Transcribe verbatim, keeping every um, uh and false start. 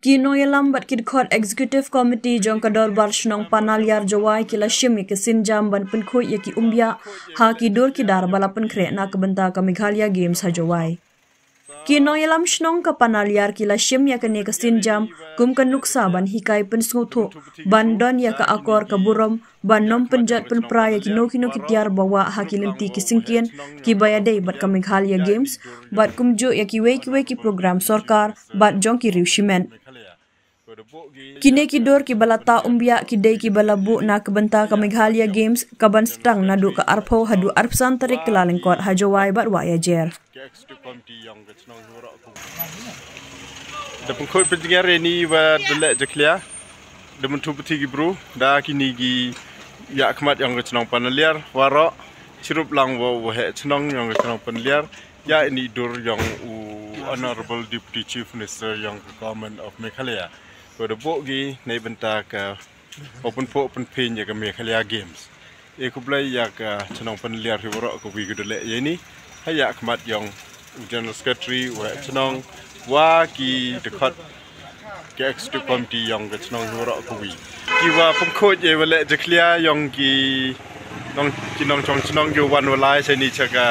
Ki nongïalam bad ki dkhot Executive Committee jong ka Dorbar Shnong Panaliar Jowai ki la shim ïa ka sienjam ban pynkhuid ïa ki umbiah ha ki dur ki dar ba la pynkhreh na ka bynta ka Meghalaya Games ha Jowai. Ki nongïalam shnong ka Panaliar ki la shim ïa kane ka sienjam kum ka nuksa ban hikai pynsngewthuh, ban don ïa ka akor ka burom, ban nym pynjot pynpra ïa kino kino ki tiar ba wah ha ki lynti ki syngkien kiba ïadei bad ka Meghalaya Games, bad kumjuh ïa kiwei kiwei ki program sorkar bad jong ki riew shimet. Kine ki dur kiba la tah umbiah ki dei kiba la buh na ka bynta ka Meghalaya Games kaban sdang naduh ka arphew haduh arphew san tarik Kyllalyngkot ha Jowai bad Wahïajer. Da pynkhuid pynjngiar ïa ini wa da leh jakhlia, da mynthup puthi ki bru, da kini ki ïa khmat ïong ka chnong Panaliar, waroh chirup lang wa u heh chnong ïong ka chnong Panaliar ïa ini dur ïong u Honorable Deputy Chief Minister ïong ka Government of Meghalaya. Ko da buh ki nei bynta ka open po open pin ïa ka Meghalaya Games. E khublei ïa ka chnong Panaliar hi waroh ka wi ka da leh ïa ini. Ha ïa khmat ïong u General Secretary, u heh chnong, wa ki dkhot ka Executive Committee ïong ka chnong hi waroh ka wi. Ki wa pynkhuid ïa wa leh jakhlia ïong ki nong, ki nongchong chnong ki wan wa lai sa ini cha ka